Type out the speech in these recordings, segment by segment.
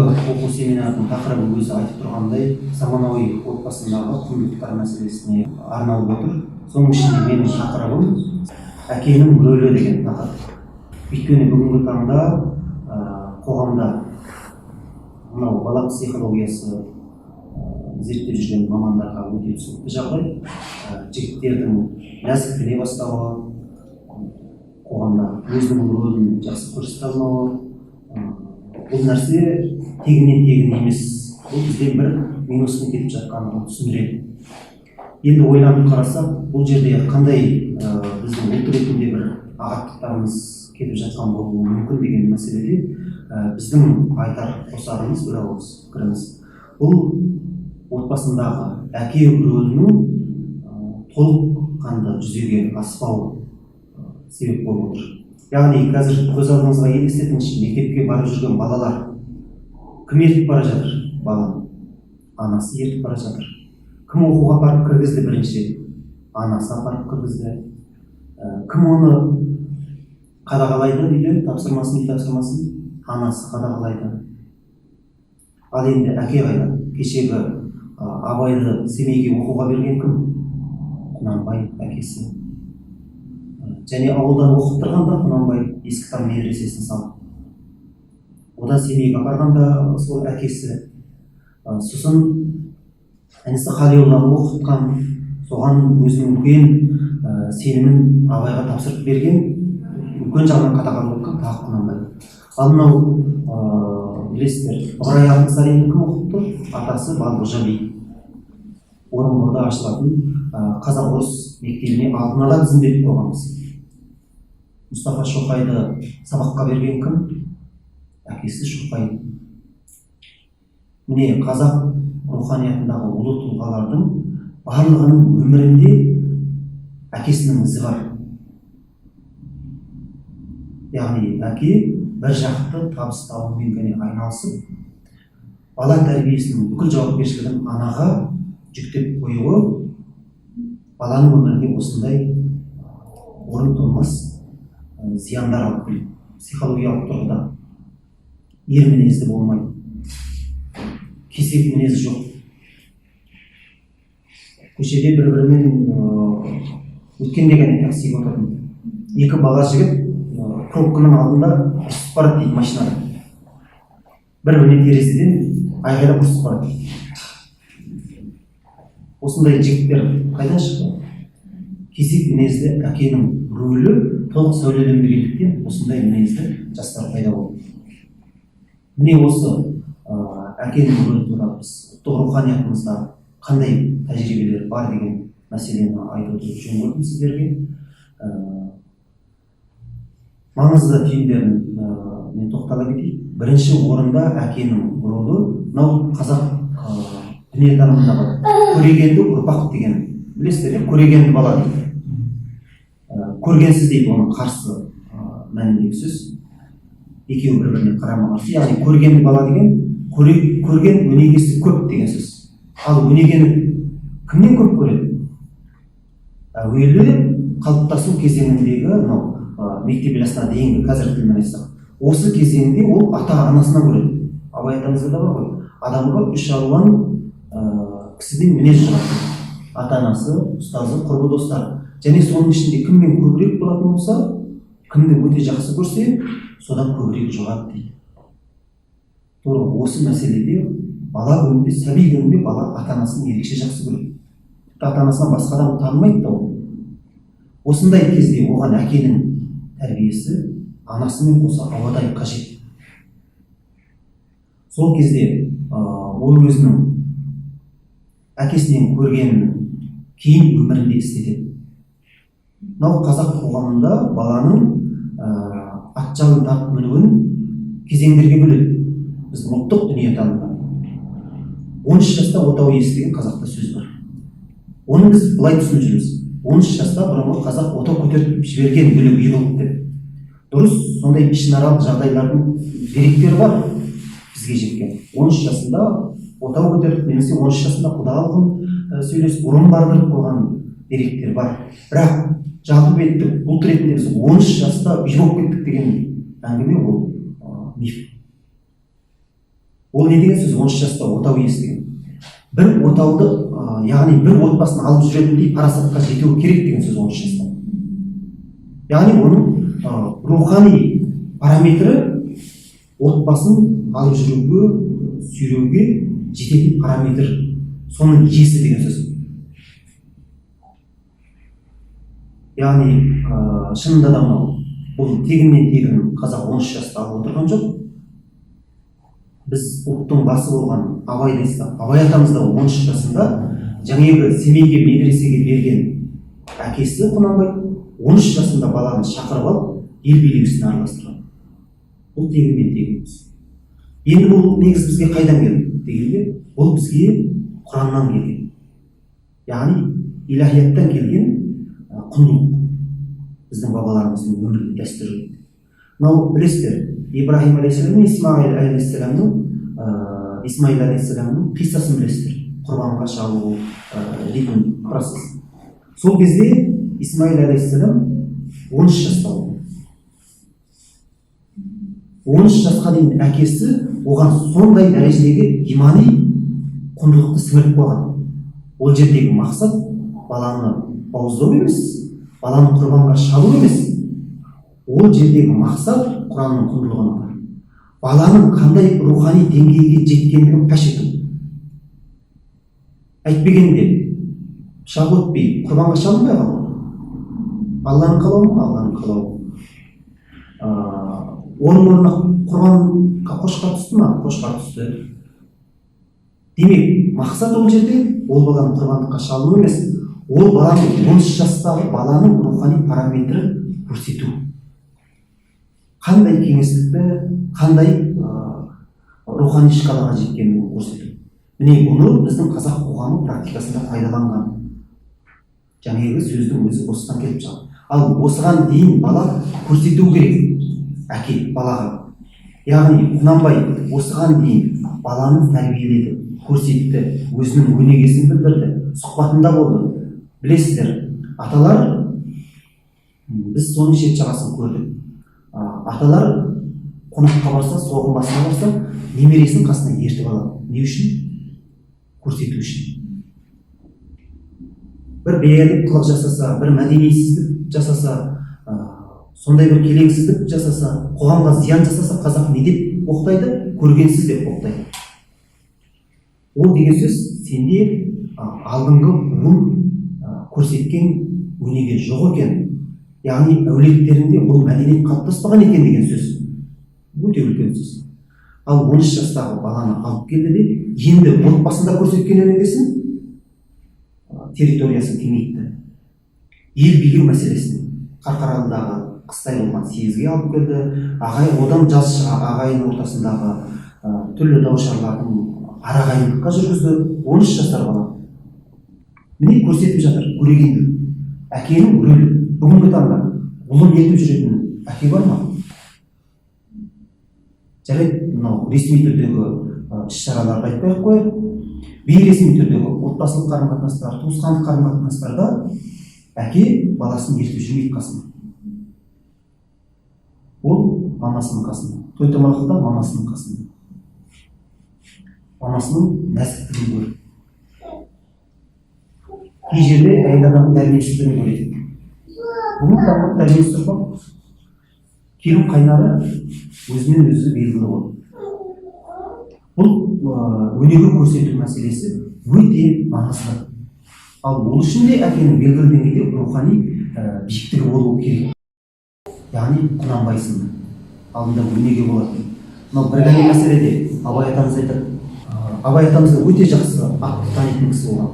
Бүгінгі оқу семинарының тақырыбы өзі айтып тұрғандай, заманауи отбасындағы құндылықтар мәселесіне арналып отыр. Соның ішінде менің тақырыбым «Әкенің рөлі» деген тақырып. Өйткені бүгінгі таңда қоғамда мынау бала психологиясы зерттеп жүрген мамандарға өте түсінікті жағдай: жігіттердің нәзіктене бастауы, қоғамда өзінің рөлін жақсы көрсете алмауы, бұл нәрсе тегіннен тегін емес, бұл бізден бір минуспен кетіп жатқандығын түсіндіреді. Енді ойланып қарасақ, бұл жерде қандай біздің ұлт ретінде бір ағаттықтарымыз кетіп жатқан болуы мүмкін деген мәселеде біздің айтар қосарымыз, бір ауыз пікіріміз: бұл отбасындағы әке рөлінің толыққанды жүзеге аспауы себеп болып отыр. Яғни қазір көз алдыңызға елестетіңізші, мектепке барып жүрген балалар, кім ертіп бара жатыр баланы? Анасы ертіп бара жатыр. Кім оқуға апарып кіргізді бірінші? Анасы апарып кіргізді. Кім оны қадағалайды үйде, тапсырмасын, үй тапсырмасын? Анасы қадағалайды. Ал енді әке қайда? Кешегі Абайды Семейге оқуға берген кім? Құнанбай, әкесі. Және ауылдан оқыттырған да Құнанбай, Ескі медресесін салып, одан Семейге апарған да сол әкесі. Сосын інісі Халиолланы оқытқан, соған өзінің үлкен сенімін Абайға тапсырып берген, үлкен жағынан қадағалап отқан тағы Құнанбай. Ал мынау білесіздер, Ыбырай Алтынсаринді кім оқытты? Атасы Балғожа би. Орынборда ашылатын қазақ орыс мектебіне алдын ала тізім беріп қойған кісі. Мұстафа Шоқайды сабаққа берген кім? Әкесі Шоқай. Міне, қазақ руханиятындағы ұлы тұлғалардың барлығының өмірінде әкесінің ізі бар. Яғни әке бір жақты табыс табумен ғана айналысып, бала тәрбиесінің бүкіл жауапкершілігін анаға жүктеп қоюы баланың өмірінде осындай орын толмас зияндар алып келеді. Психологиялық тұрғыда ер мінезді болмайды, кесек мінезі жоқ. Көшеде бір бірімен өткенде ғана таксиге отырдым, екі бала жігіт пробканың алдында ұрысып барады дейді. Машинада бір біріне терезеден айғайлап ұрысып барады. Осындай жігіттер қайдан шықты? Кесек мінезді әкенің рөлі толық сәулеленбегендіктен осындай мінезді жастар пайда болды. Міне, осы әкенің рөлі туралы біз ұлттық руханиятымызда қандай тәжірибелер бар деген мәселені айтуды жөн көрдім сіздерге. Маңызды түйіндерін мен тоқтала кетейін. Бірінші орында әкенің рөлі мынау қазақ дүниетанымындағы көрегенді ұрпақ деген, білесіздер, иә, көрегенді бала дейді. Көргенсіз дейді, оның қарсы мәніндегі сөз. Екеуі бір біріне қарама қарсы. Яғни көргенді бала деген көрген өнегесі көп деген сөз. Ал өнегені кімнен көп көреді? Әуелі қалыптасу кезеңіндегі мынау мектеп жасына дейінгі, қазіргі тілмен айтсақ, осы кезеңде ол ата анасынан көреді. Абай атамызда да бар ғой: адамға үш алуан кісіден мінез жұғады: ата анасы, ұстазы, құрбы достары. Және соның ішінде кіммен көбірек болатын болса, кімді өте жақсы көрсе, содан көбірек жұғады дейді. Тура осы мәселеде бала күнінде, сәби күнінде бала ата анасын ерекше жақсы көреді, тіпті ата анасынан басқа адам танымайды да. Ол осындай кезде оған әкенің тәрбиесі анасымен қоса ауадай қажет. Сол кезде ол өзінің әкесінен көргенін кейін өмірінде істетеді. Мынау қазақ қоғамында баланың ат жалын тартып мінуін кезеңдерге бөледі. Біздің ұлттық дүниетанымда 13 жаста отау иесі деген қазақта сөз бар. Оны біз былай түсініп жүрміз: 13 жаста бұрынғы қазақ отау көтеріп жіберген, бөлек үй қылып деп. Дұрыс, сондай ішінаралық жағдайлардың деректері бар бізге жеткен: 13 жасында отау көтеріп немесе 13 жасында құдалығын сөйлесіп, ұрын бардырып қойған деректер бар. Бірақ жалпы беттік ұлт ретінде біз 13 жаста үй болып кеттік деген әңгіме ол миф. Ол не деген сөз? 13 жаста отау иесі деген. Бір отауды, яғни бір отбасын алып жүретіндей парасатқа жетуі керек деген сөз 13 жаста. Яғни оның рухани параметрі отбасын алып жүруге, сүйреуге жететін параметр, соның иесі деген сөз. Яғни шынында да мынау бұл тегіннен тегін қазақ 13 жаста алып отырған жоқ. Біз ұлттың басы болған Абайды айтсақ, Абай атамыз да 13 жасында жаңағы Семейге медресеге берген әкесі Құнанбай 13 жасында баланы шақырып алып ел билеу ісіне араластырған. Бұл тегіннен тегін емес. Енді бұл негіз бізге қайдан келді дегенде, бұл бізге Құраннан келген, яғни илахияттан келген құндылық, біздің бабаларымыздың өмірлік дәстүрі. Мынау білесіздер, Ибраһим алейхиссалам мен Исмаил алейхиссаламның, Исмаил алейхиссаламның қиссасын білесіздер, құрбанға шалу дейтін процесс. Сол кезде Исмаил алейхиссалам 13 жаста болды. 13 жасқа дейін әкесі оған сондай дәрежедегі имани құндылықты сіңіріп қойған. Ол жердегі мақсат баланы бауыздау емес, баланы құрбанға шалу емес. Ол жердегі мақсат Құранның құндылығына бар. Баланың қандай рухани деңгейге жеткендігін паш ету. Әйтпегенде пышақ өтпей құрбанға шалынбай қалды. Алланың қалауы ма? Алланың қалауы. Оның орнына құрбанға қошқар түсті ма? Қошқар түсті. Демек, мақсат ол жерде ол баланың құрбандыққа шалыну емес, ол баланың 13 жастағы баланың рухани параметрін көрсету. Қандай кеңістікті, қандай рухани шкалаға жеткендігін көрсету. Міне, бұны біздің қазақ қоғамы практикасында пайдаланған. Жаңағы сөздің өзі осыдан келіп шығады. Ал осыған дейін бала көрсету керек әке балаға. Яғни Құнанбай осыған дейін баланы тәрбиеледі, көрсетті, өзінің өнегесін білдірді, сұхбатында болды. Білесіздер, аталар, біз соның шет жағасын көрдік. Аталар қонаққа барса, соғым басына барса, немересін қасына ертіп алады. Не үшін? Көрсету үшін. Бір бейәдеп қылық жасаса, бір мәдениетсіздік жасаса, сондай бір келеңсіздік жасаса, қоғамға зиян жасаса, қазақ не деп боқтайды? Көргенсіз деп боқтайды. Ол деген сөз сенде алдыңғы буын көрсеткен өнеге жоқ екен. Яғни әулеттерінде бұл мәдениет қалыптаспаған екен деген сөз. Өте үлкен сөз. Ал 13 жастағы баланы алып келді де, енді отбасында көрсеткен өнегесін, территориясын кеңейтті. Ел билеу мәселесін Қарқаралыдағы қыстай болған съезге алып келді. Ағай, одан жас шыға ағайын ортасындағы түрлі дау-шарлардың арағайындыққа жүргізді. 13 жасар бала. Міне, көрсетіп жатыр көрегендік. Әкенің рөлі бүгінгі таңда ұлын ертіп жүретін әке бар ма? Жарайды, мынау ресми түрдегі іс-шараларды айтпай ақ қояйық. Бейресми түрдегі отбасылық қарым-қатынастар, туысқандық қарым-қатынастарда әке баласын ертіп жүрмейді қасына. Ол мамасының қасында. Той томалақта мамасының қасында. Мамасының нәзіктігін көріп. Кей жерде әйел адамның дәрменсіздігін көреді. Бүгінгі таңда дәрменсіз ұрпақ келін қайнары өзінен өзі белгілі болды. Бұл өнеге көрсету мәселесі өте маңызды. Ал ол үшін де әкенің белгілі деңгейде рухани биіктігі болуы керек. Яғни Құнанбай сынды алдында өнеге болатын. Мынау бір ғана мәселеде Абай атамыз айтады. Абай атамыз да өте жақсы атты танитын кісі болған.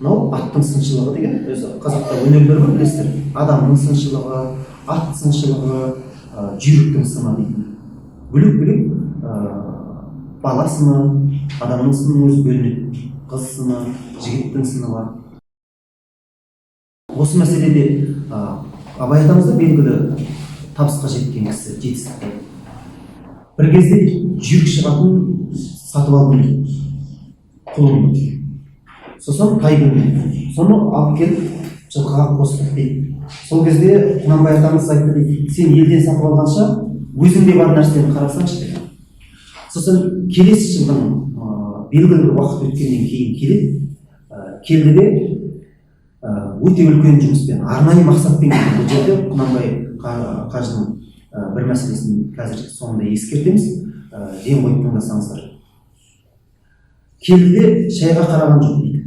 Мынау аттың сыншылығы деген өзі қазақта өнерлер бар, білесіздер. Адамның сыншылығы, ат сыншылығы, жүйріктің сыны дейтін. Бөлек бөлек бала сыны, адамның сынының өзі бөлінеді. Қыз сыны, жігіттің сыны бар. Осы мәселеде Абай атамыз да белгілі табысқа жеткен кісі, жетістікті. Бір кезде жүйрік шығатын сатып алдым дейді құлынды. Сосын тай мінді. Соны алып келіп жылқыға қостық дейді. Сол кезде Құнанбай атамыз айтты дейді: сен елден сатып алғанша өзіңде бар нәрсені қарасаңшы деп. Сосын келесі жылдың белгілі бір уақыт өткеннен кейін келеді. Келді де өте үлкен жұмыспен, арнайы мақсатпен келді. Бұл жерде Құнанбай қажының бір мәселесін қазір соңында ескертеміз. Ден қойып тыңдасаңыздар. Келді де шайға қараған жоқ дейді.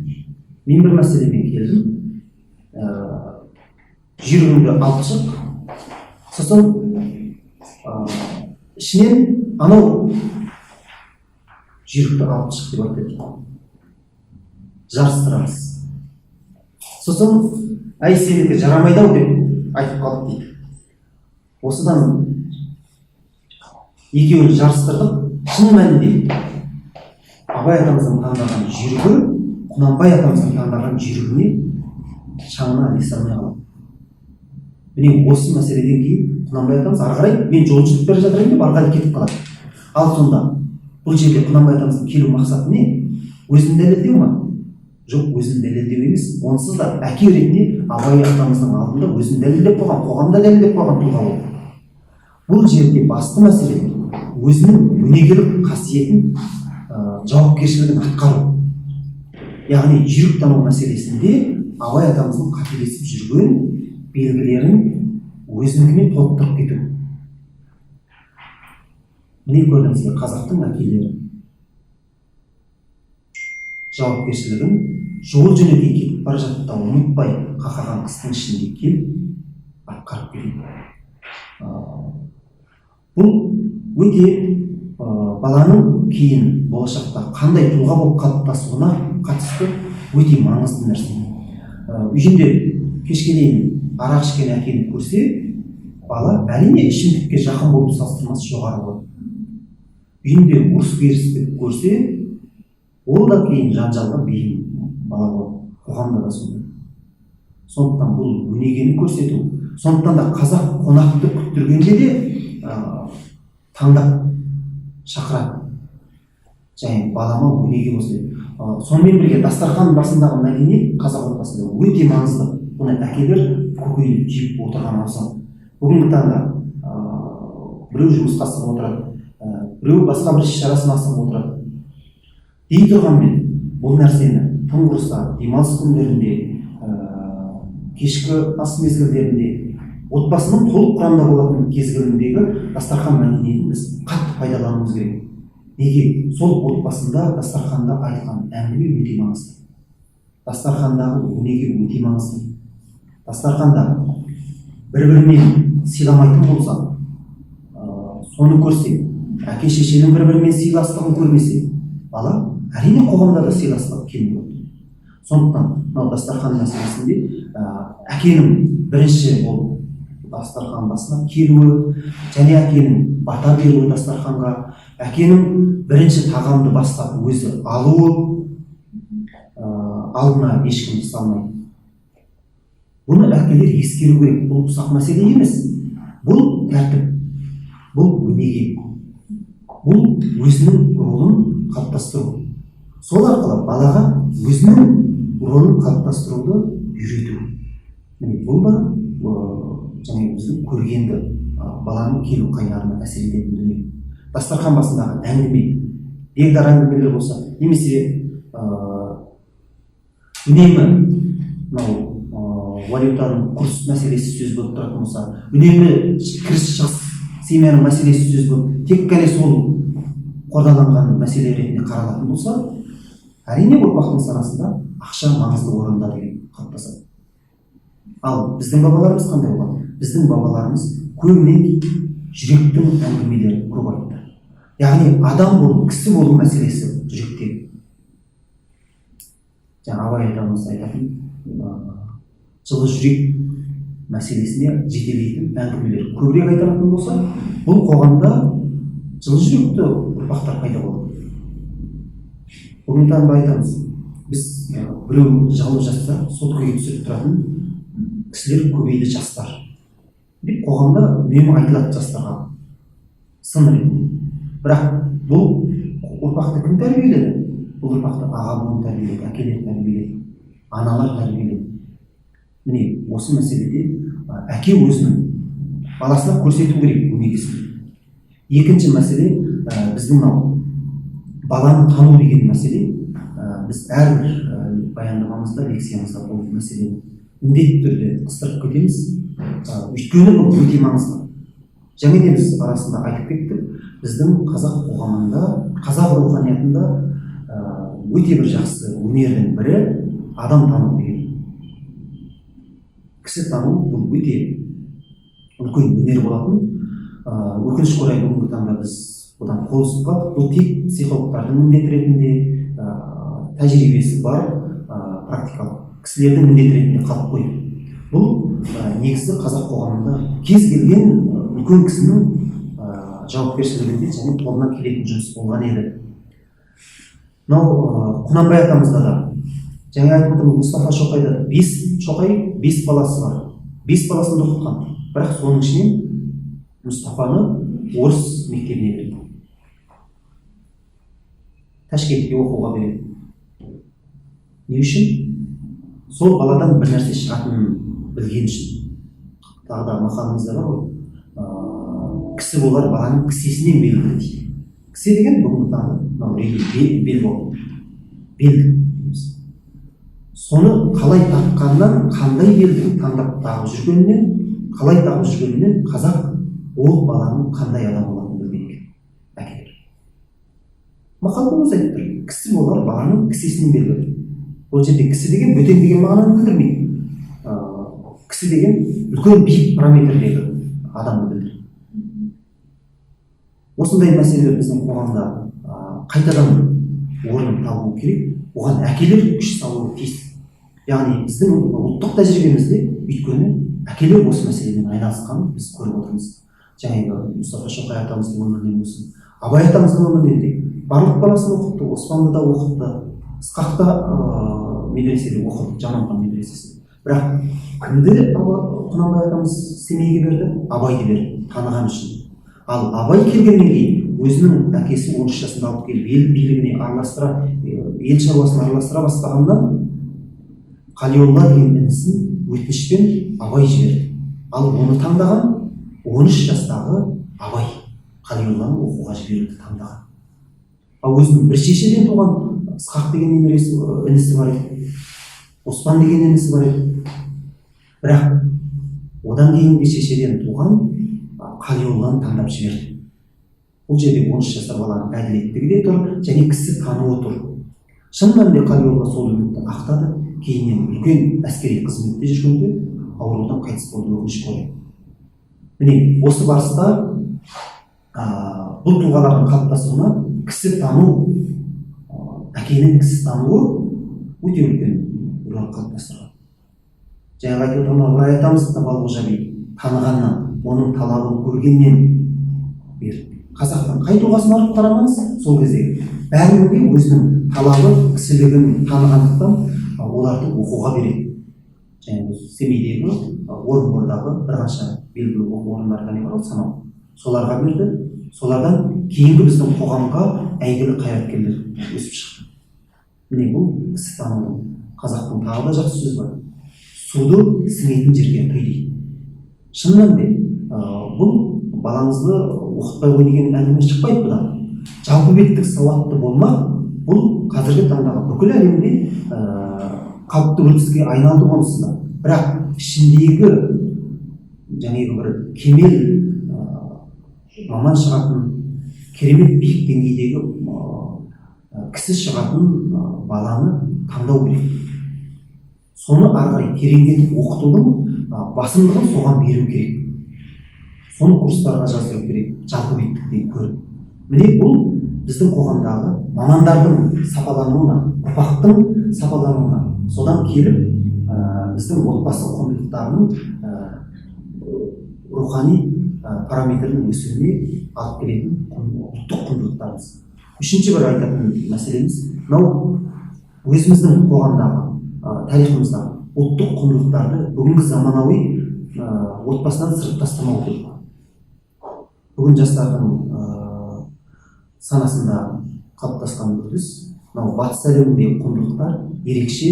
Мен бір мәселемен келдім. Жүйрігіңді алып шық. Сосын ішінен анау жүйрікті алып шық деп айтады дейді. Жарыстырамыз. Сосын әй, сенікі жарамайды ау деп айтып қалды дейді. Осыдан екеуін жарыстырдық. Шын мәнінде Абай атамыздың таңдаған жүйрігі Құнанбай атамыздың таңдаған жүйрігіне шаңына ілесе алмай қалады. Міне, осы мәселеден кейін Құнанбай атамыз ары қарай мен жол жүріп бара жатырмын деп ары қарай кетіп қалады. Ал сонда бұл жерде Құнанбай атамыздың келу мақсаты не? Өзін дәлелдеу ма? Жоқ, өзін дәлелдеу емес. Онсыз да әке ретінде Абай атамыздың алдында өзін дәлелдеп қойған, қоғамда дәлелдеп қойған тұлға ол. Бұл жерде басты мәселе өзінің өнегелік қасиетін, жауапкершілігін атқару. Яғни жүйрік тану мәселесінде Абай атамыздың қателесіп жүрген белгілерін өзінікімен толықтырып кету. Міне, көрдіңіз бе, қазақтың әкелері жауапкершілігін жол жөнекей кетіп бара жатып та ұмытпай, қақаған қыстың ішінде келіп атқарып келеді. Бұл өте баланың кейін болашақта қандай тұлға болып қалыптасуына қатысты өте маңызды нәрсе. Үйінде кешке дейін арақ ішкен әкені көрсе, бала әрине ішімдікке жақын болып салыстырмасы жоғары болады. Үйінде ұрыс керісті көрсе, ол да кейін жанжалға бейім бала болады. Қоғамда да сондай. Сондықтан бұл өнегені көрсету. Сондықтан да қазақ қонақты күттіргенде де таңдап шақырады, және балама өнеге болсын деп. Сонымен бірге дастархан басындағы мәдениет қазақ отбасында өте маңызды. Бұны әкелер көкейіне түйіп отырған абзал. Бүгінгі таңда біреу жұмысқа асығып отырады, біреу басқа бір іс шарасына асығып отырады. Дей тұрғанмен, бұл нәрсені тым құрыса демалыс күндерінде, кешкі ас мезгілдерінде, отбасының толық құрамда болатын кезеңіндегі дастархан мәдениетін біз қатты пайдалануымыз керек. Неге? Сол отбасында дастарханда айтылған әңгіме өте маңызды, дастархандағы өнеге өте маңызды. Дастарханда бір бірімен сыйламайтын болса, соны көрсе, әке шешенің бір бірімен сыйластығын көрмесе, бала әрине қоғамда да сыйластығы кем болады. Сондықтан мынау дастархан мәселесінде әкенің бірінші болып дастархан басына келуі және әкенің бата беруі дастарханға, әкенің бірінші тағамды бастап өзі алуы, алдына ешкімді салмай, бұны әкелер ескеру керек. Бұл ұсақ мәселе емес, бұл тәртіп, бұл өнеге, бұл өзінің ролын қалыптастыру, сол арқылы балаға өзінің ролын қалыптастыруды үйрету. Міне, бұл да жаңағы біздің көргенді, баланың келу қайнарына әсер ететін дүние. Дастархан басындағы әңгіме, бегдар әңгімелер болса немесе үнемі мынау валютаның курс мәселесі сөз болып тұратын болса, үнемі кіріс шығыс семьяның мәселесі сөз болып, тек қана сол қордаланған мәселе ретінде қаралатын болса, әрине ұрпақтың санасында ақша маңызды орында деген қалыптасады. Ал біздің бабаларымыз қандай болған? Біздің бабаларымыз көбіне жүректің әңгімелерін көп айтты. Яғни адам болу, кісі болу мәселесі жүректе. Жаңа Абай атамыз айтатын жылы жүрек мәселесіне жетелейтін әңгімелер көбірек айтылатын болса, бұл қоғамда жылы жүректі ұрпақтар пайда болады. Бүгінгі таңда айтамыз біз, біреу жығылып жатса, соткаға түсіріп тұратын кісілер көбейді, жастар деп қоғамда үнемі айтылады жастарға сын ретінде. Бірақ бұл ұрпақты кім тәрбиеледі? Бұл ұрпақты аға буын тәрбиеледі, әкелер тәрбиеледі, аналар тәрбиеледі. Міне, осы мәселеде әке өзінің баласына көрсету керек өнегесін. Екінші мәселе, біздің мынау Баланы тану деген мәселе, біз әрбір баяндамамызда, лекциямызда бұл мәселені міндетті түрде қыстырып кетеміз. Өйткені бұл өте маңызды. Және де біз арасында айтып кеттік, біздің қазақ қоғамында, қазақ руханиятында өте бір жақсы өнердің бірі адам тану деген. Кісі тану бұл өте үлкен өнер болатын. Өкінішке орай, бүгінгі таңда біз бұдан қол үзіп қалдық. Бұл тек психологтардың міндеті ретінде, тәжірибесі бар, практикалық кісілердің міндеті ретінде қалып қойды. Бұл негізі қазақ қоғамында кез келген үлкен кісінің жауапкершілігінде және қолынан келетін жұмыс болған еді. Мынау Құнанбай атамызда да, жаңа айтып отырмын, Мұстафа Шоқайда да 5 Шоқай, 5 баласы бар, 5 баласын да оқытқан, бірақ соның ішінен Мұстафаны орыс мектебіне берді, Ташкентке оқуға береді. Не үшін? Сол баладан бір нәрсе шығатынын білген үшін. Тағы да мақалымызда бар ғой, кісі болар баланың кісесінен белгілі дейді. Кісе деген бүгінгі таңда мынау белбау, белдік дейміз. Соны қалай таққаннан, қандай белдік таңдап тағып жүргенінен, қалай тағып жүргенінен қазақ ол баланың қандай адам болатынын білген екен әкелер. Мақалдың өзі айтып тұр: кісі болар баланың кісесінен белгілі. Ол жерде кісі деген бөтен деген мағынаны білдірмейді. Кісі деген үлкен биік параметрдегі адамды білдіреді. Осындай мәселелер біздің қоғамда қайтадан орнын табуы керек. Оған әкелер күш салуы тиіс. Яғни біздің ұлттық тәжірибемізде, өйткені әкелер осы мәселемен айналысқанын біз көріп отырмыз. Жаңағы Мұстафа Шоқай атамыздың өмірінен болсын, Абай атамыздың өмірінен де барлық баласын оқытты. Оспанды да оқытты, Ысқақ та медреседе оқыды, Жаманхан медресесінде. Бірақ кімді Құнанбай атамыз Семейге берді? Абайды берді, таныған үшін. Ал Абай келгеннен кейін өзінің әкесі 13 жасында алып келіп ел билігіне араластыра, ел шаруасын араластыра бастағаннан Қалиолла деген інісін өтінішпен Абай жіберді. Ал оны таңдаған 13 жастағы Абай Қалиолланы оқуға жіберуді таңдаған. Ал өзінің бір шешеден туған Ысқақ деген немересі, інісі бар еді, Оспан деген інісі бар еді, бірақ одан кейінгі шешеден туған Қалиолланы таңдап жіберді. Бұл жерде 13 жасар баланың әділеттігі де тұр және кісі тануы тұр. Шын мәнінде Қалиолла сол үмітті ақтады. Кейіннен үлкен әскери қызметте жүргенде аурудан қайтыс болды, өкінішке орай. Міне, осы барыста бұл тұлғалардың қалыптасуына кісі тану, әкенің кісі тануы өте үлкен рөл қалыптастырған. Жаңағы айтып отырған Ыбырай атамыз да Балғожа би танығаннан, оның талабын көргеннен берді. Қазақтың қай тұлғасын алып қарамаңыз, сол кезде бәрінің де өзінің талабы, кісілігін танығандықтан оларды оқуға береді. Және Семейдегі, Орынбордағы бірқанша белгілі оқу орындары не бар ғой санау, соларға берді. Солардан кейінгі біздің қоғамға әйгілі қайраткерлер өсіп шықты. Міне, бұл кісі танудың. Қазақтың тағы да жақсы сөзі бар: суды сіңетін жерге құй дейді. Шын мәнінде бұл балаңызды оқытпай қой деген әңгіме шықпайды бұдан. Жалпы беттік сауатты болмақ бұл қазіргі таңдағы бүкіл әлемде қалыпты үрдіске айналды онсыз да. Бірақ ішіндегі жаңағы бір кемел маман шығатын, керемет биік деңгейдегі кісі шығатын баланы таңдау керек. Соны ары қарай тереңдетіп оқытудың басымдығын соған беру керек, соны курстарға жаздыру керек жалпы беттіктен көріп. Міне, бұл біздің қоғамдағы мамандардың сапалануына, ұрпақтың сапалануына, содан келіп біздің отбасы құндылықтарының рухани параметрінің өсуіне алып келетін ұлттық құндылықтарымыз. Үшінші бір айтатын мәселеміз: мынау өзіміздің қоғамдағы, тарихымыздағы ұлттық құндылықтарды бүгінгі заманауи отбасынан сырып тастамау керек. Бүгін жастардың санасында қалыптасқан үрдіс: мынау батыс әлеміндегі құндылықтар ерекше,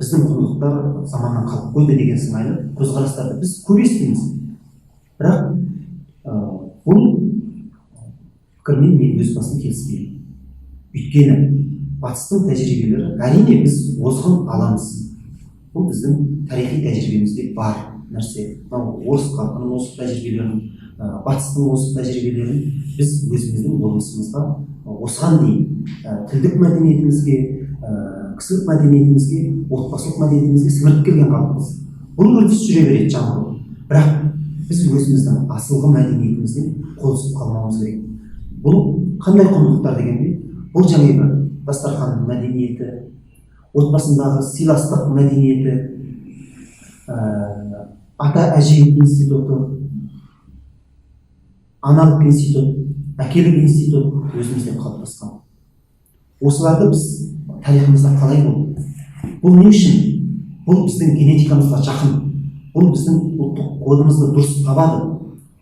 біздің құндылықтар заманнан қалып қойды деген сыңайлы көзқарастарды біз көп естиміз. Бірақ бұл пікірмен мен өз басым келіспеймін. Өйткені батыстың тәжірибелері, әрине, біз озғын аламыз, бұл біздің тарихи тәжірибемізде бар нәрсе. Мынау орыс халқының озық тәжірибелерін, батыстың озық тәжірибелерін біз өзіміздің болмысымызға, осыған дейін тілдік мәдениетімізге, кісілік мәдениетімізге, отбасылық мәдениетімізге сіңіріп келген халықпыз. Бұл үрдіс жүре береді, жаңғыру. Бірақ біз өзіміздің асылғы мәдениетімізден қол үзіп қалмауымыз керек. Бұл қандай құндылықтар дегенде, бұл жаңағы дастархан мәдениеті, отбасындағы сыйластық мәдениеті, ата әже институты, аналық институт, әкелік институт өзімізде қалыптасқан. Осыларды біз тарихымызда қалай болды? Бұл не үшін? Бұл біздің генетикамызға жақын, бұл біздің ұлттық кодымызды дұрыс табады,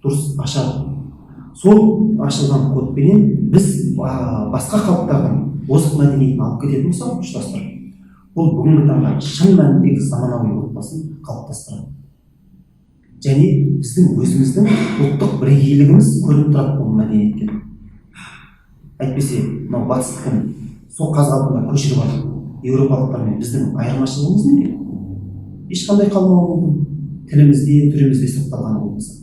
дұрыс ашады. Сол ашылған кодпенен біз басқа халықтардың озық мәдениетін алып кететін болсақ, ұштастырып, бұл бүгінгі таңда шын мәніндегі заманауи отбасын қалыптастырады және біздің өзіміздің ұлттық бірегейлігіміз көрініп тұрады бұл мәдениеттен. Әйтпесе мынау батыстікін сол қаз қалпында көшіріп алып, еуропалықтармен біздің айырмашылығымыз неде? Ешқандай қалмауы мүмкін, тілімізде, түрімізде сақталғаны болмаса.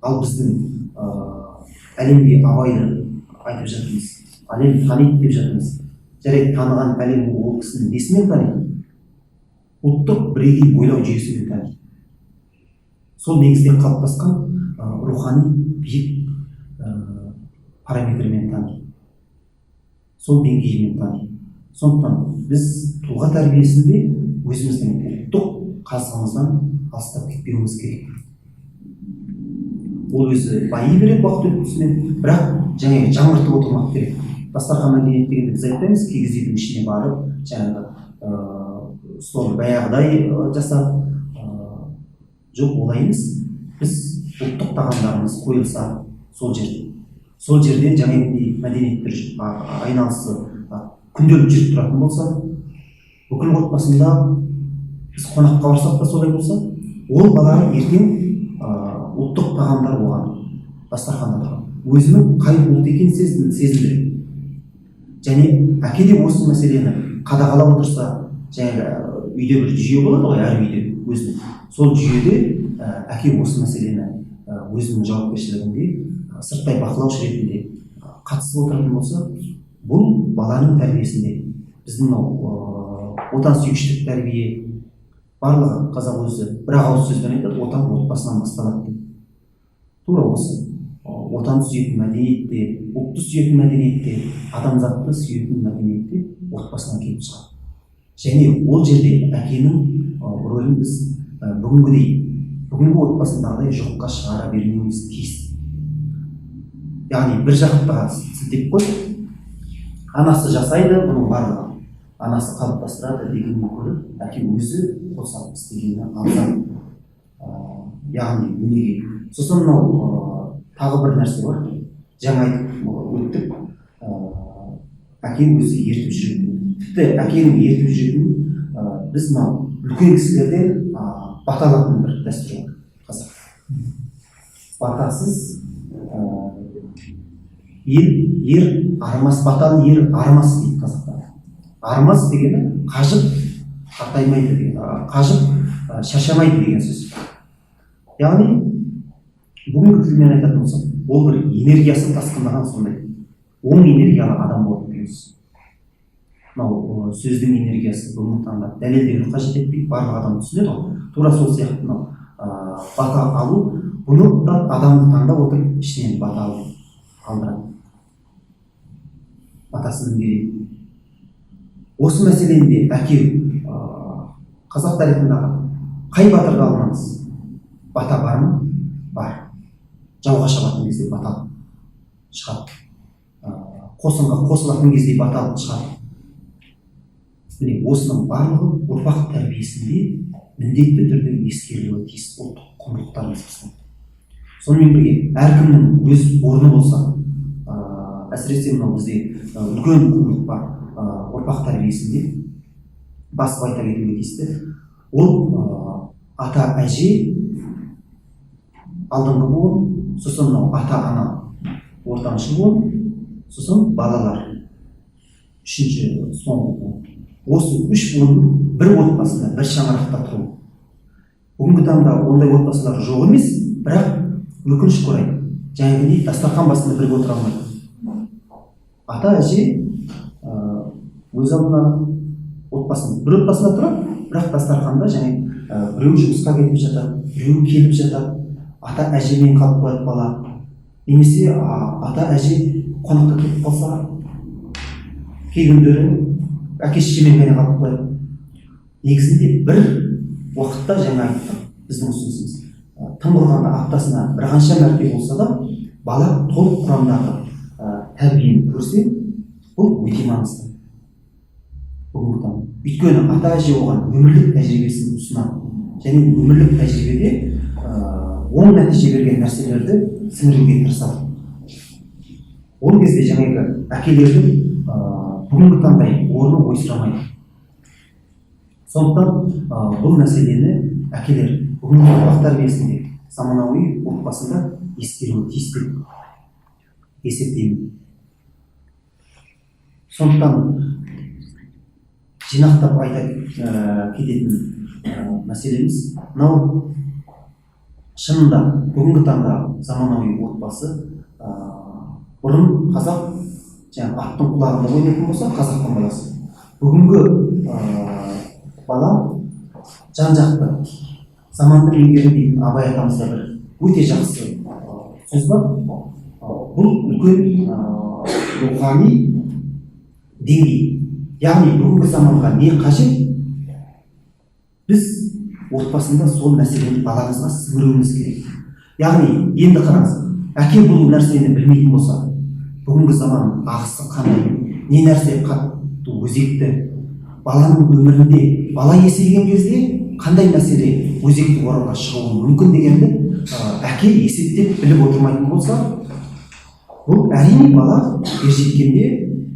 Ал біздің әлемге Абайды айтып жатырмыз, әлем таниды деп жатырмыз. Жарайды, таныған әлем ол кісіні несімен таниды? Ұлттық бірегей ойлау жүйесімен таниды, сол негізде қалыптасқан рухани биік параметрмен таниды, сол деңгейімен таниды. Сондықтан біз тұлға тәрбиесінде өзіміздің ұлттық қазығымыздан алыстап кетпеуіміз керек. Ол өзі байи береді уақыт өтісімен, бірақ жаңағы жаңғыртып отырмақ керек. Дастархан мәдениеті дегенде біз айтпаймыз киіз үйдің ішіне барып, жаңағы столды баяғыдай жасап, жоқ, олай емес. Біз ұлттық тағамдарымыз қойылса сол жерде жаңағыдай мәдениеттер айналысы күнделікті жүріп тұратын болса, бүкіл отбасында біз қонаққа барсақ та солай болса, ол балаға ертең ұлттық тағамдар оған дастарханда тұрған өзінің қай ұлт екенін сезіндіреді. Және әке де осы мәселені қадағалап отырса, жаңағы үйде бір жүйе болады ғой әр үйде өзінің, сол жүйеде әке осы мәселені өзінің жауапкершілігінде, сырттай бақылаушы ретінде қатысып отыратын болса, бұл баланың тәрбиесінде біздің мынау отансүйгіштік тәрбие барлығы. Қазақ өзі бір ақ ауыз сөзбен айтады: «Отан отбасынан басталады» деп. Тура осы отанды сүйетін мәдениетте, ұлтты сүйетін мәдениетте, адамзатты сүйетін мәдениетте отбасынан келіп шығады. Және ол жерде әкенің рөлін біз бүгінгідей, бүгінгі отбасындағыдай жоққа шығара бермеуіміз тиіс. Яғни бір жаққа сілтеп қойып, анасы жасайды бұның барлығын, анасы қалыптастырады дегеннен гөрі, әке өзі қол салып істегені абзал. Яғни өнеге. Сосын мынау тағы бір нәрсе бар, жаңа айтып өттік, әке өзі ертіп жүретін. Тіпті әкенің ертіп жүретінін біз мынау үлкен кісілерден бата алатын бір дәстүр бар қазақ. Батасыз ел, ер арымас, баталы ер арымас дейді қазақта. Арымас дегені қажып қартаймайды деген, қажып шаршамайды деген сөз. Яғни бүгінгі тілмен айтатын болсақ, ол бір энергиясы тасқындаған, сондай оң энергиялы адам болады деген сөз. Мынау сөздің энергиясы бүгінгі таңда дәлелдеуді қажет етпейді, барлық адам түсінеді ғой. Тура сол сияқты мынау бата алу, бұны да адамды таңдап отырып, ішінен бата алу алдырады, батасын береді. Осы мәселені де әке, қазақ тарихындағы қай батырды алмаңыз, бата бар ма? Бар. Жауға шабатын кезде бата алып шығады, қосынға қосылатын кезде бата алып шығады. Міне, осының барлығы ұрпақ тәрбиесінде міндетті түрде ескерілуі тиіс ұлттық құндылықтарымыз біздің. Сонымен бірге әркімнің өз орны болса, әсіресе мынау бізде үлкен құндылық бар ұрпақ тәрбиесінде басып айта кетуге тиісті. Ол ата әже алдыңғы буын, сосын мынау ата ана ортаңшы буын, сосын балалар. Үшінші, соңғы буын. Осы үш буынның бір отбасында, бір шаңырақта тұру. Бүгінгі таңда ондай отбасылар жоқ емес, бірақ өкінішке орай, жаңағыдей дастархан басында бірге отыра алмайды. Ата әже өз алдына отбасын, бір отбасында тұрады, бірақ дастарханда және біреу жұмысқа кетіп жатады, біреу келіп жатады, ата әжемен қалып қояды бала, немесе ата әже қонаққа кетіп қалса, кей күндері әке шешемен ғана қалып қояды. Негізінде бір уақытта, жаңа айттық, біздің ұсынысымыз, тым құрғанда аптасына бір қанша мәрте болса да бала толық құрамдағы тәрбиені көрсе, бұл өте маңызды бүгінгі таңда. Өйткені ата әже оған өмірлік тәжірибесін ұсынады және өмірлік тәжірибеде оң нәтиже берген нәрселерді сіңіруге тырысады. Ол кезде жаңағы әкелердің бүгінгі таңдай орны ойсырамайды. Сондықтан бұл мәселені әкелер бүгінгі ұрпақ тәрбиесінде, заманауи отбасында ескеруі тиіс деп есептеймін. Сондықтан жинақтап айта кететін мәселеміз мынау: шынында бүгінгі таңда заманауи отбасы, бұрын қазақ жаңағы аттың құлағында ойнайтын болса, қазақтың баласы, бүгінгі бала жан жақты заманды меңгеру дейтін Абай атамызда бір өте жақсы сөз бар. Бұл үлкен рухани деңгей, яғни бүгінгі заманға не қажет, біз отбасында сол мәселені баламызға сіңіруіміз керек. Яғни енді қараңыз, әке бұл нәрсені білмейтін болса, бүгінгі заман ағысы қандай, не нәрсе қатты өзекті баланың өмірінде, бала есейген кезде қандай мәселе өзекті орынға шығуы мүмкін дегенді әке есептеп біліп отырмайтын болса, бұл әрине бала ержеткенде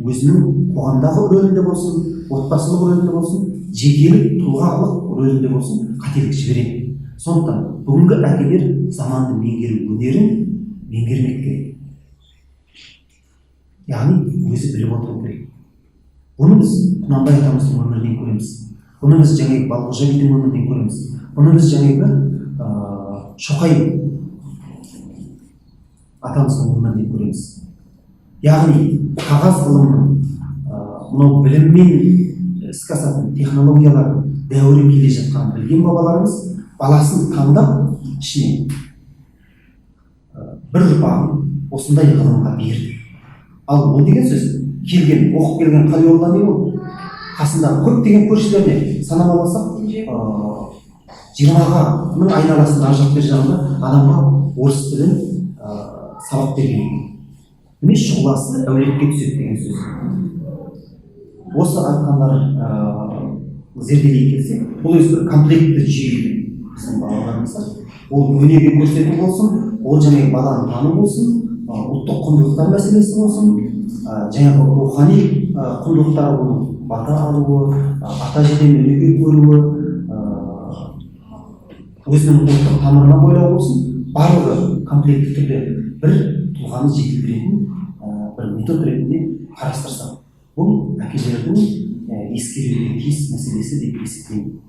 өзінің қоғамдағы рөлінде болсын, отбасылық рөлінде болсын, жекелік тұлғалық рөлінде болсын, қателік жібереді. Сондықтан бүгінгі әкелер заманды меңгеру өнерін меңгермек керек, яғни өзі біліп отыру керек. Бұны біз Құнанбай атамыздың өмірінен көреміз, бұны біз жаңағы Балқожа бидің өмірінен көреміз, бұны біз жаңағы Шоқай атамыздың өмірінен көреміз. Яғни қағаз ғылымның, мынау біліммен іске асатын технологиялардың дәуірі келе жатқанын білген бабаларымыз баласын таңдап, ішіне бір ұрпағын осындай ғылымға берді. Ал ол деген сөз, келген, оқып келген Қалиолла не болды? Қасында көптеген көршілеріне санап алсақ, 20-ның айналасында, ар жақ бер жағында адамға орыс тілін сабақ берген екен. Міне, шұғыласы әулетке түседі деген сөз. Осы айтқандар зерделей келсек, бұл өзі бір комплектті жүйе біздің балаларымызға. Ол өнеге көрсету болсын, ол жаңағы баланы тану болсын, ұлттық құндылықтар мәселесі болсын, жаңағы рухани құндылықтар, оның бата алуы, ата әжеден өнеге көруі, өзінің ұлттық тамырына бойлау болсын, барлығы комплектті түрде бір тұлғаны жетілдіретін бір метод ретінде қарастырсақ, бұл әкелердің ескеруге тиіс мәселесі деп есептеймін.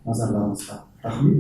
Назарларыңызға рахмет.